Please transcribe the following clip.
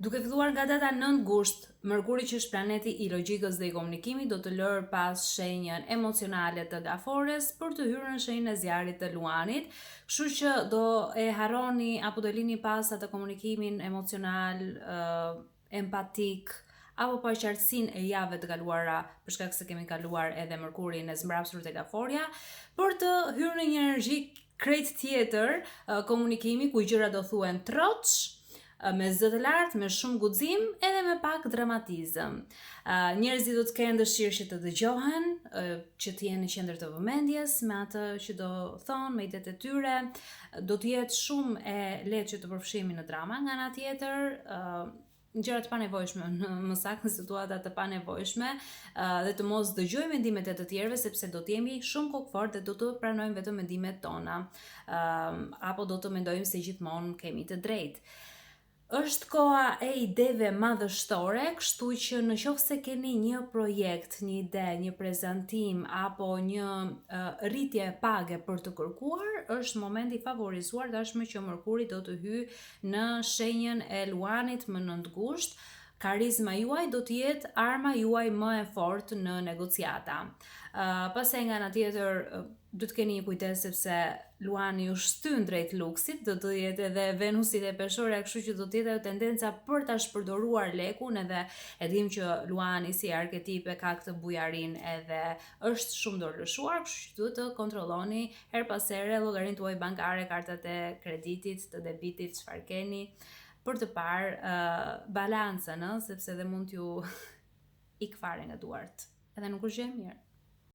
Duke filluar nga data 9 gusht, Mërkuri që është planeti i logjikës dhe i komunikimit do të lërë pas shenjën emocionale të Gafores për të hyrë në shenjën e zjarrit të Luanit, kështu që do e harroni apo do lini pas atë komunikimin emocional, uh, empatik, apo paqartësinë e javëve të kaluara, për shkak se kemi kaluar edhe Mërkurin e zmbrapsur te Gaforja, për të hyrë në një energji krejt tjetër komunikimi ku gjërat do thuhen troç, me zë të lartë, me shumë guxim, edhe me pak dramatizëm. Njerëzit do të kenë dëshirë që të dëgjohen, që të jenë në qendër të vëmendjes me atë që do thonë, me idetë e tyre. Do të jetë shumë e lehtë që të përfshihemi në drama nga ana tjetër, në gjëra të panevojshme, në më saktë në situata të panevojshme uh, dhe të mos dëgjojmë mendimet e të tjerëve sepse do të jemi shumë kokëfortë dhe do të pranojmë vetëm mendimet tona uh, apo do të mendojmë se gjithmonë kemi të drejtë. Është koha e ideve madhështore, kështu që në qoftë se keni një projekt, një ide, një prezantim apo një uh, rritje page për të kërkuar, është momenti i favorizuar tashmë që Mërkuri do të hyjë Në shenjën e Luanit më 9 gusht, karizma juaj do të jetë arma juaj më e fortë në negociata. Uh, pastaj nga ana tjetër do të keni një kujdes sepse Luani ju shtyn drejt luksit, do të jetë edhe Venusi te Peshorja, kështu që do të jetë ajo tendenca për ta shpërdoruar lekun edhe e dim që Luani si arketip e ka këtë bujarinë edhe është shumë dorëlëshuar, kështu që duhet të kontrolloni herë pas here llogarinë tuaj bankare, kartat e kreditit, të debitit, çfarë keni për të parë uh, balancën, ëh, sepse dhe mund t'ju ik fare nga duart. Edhe nuk është gjë e mirë.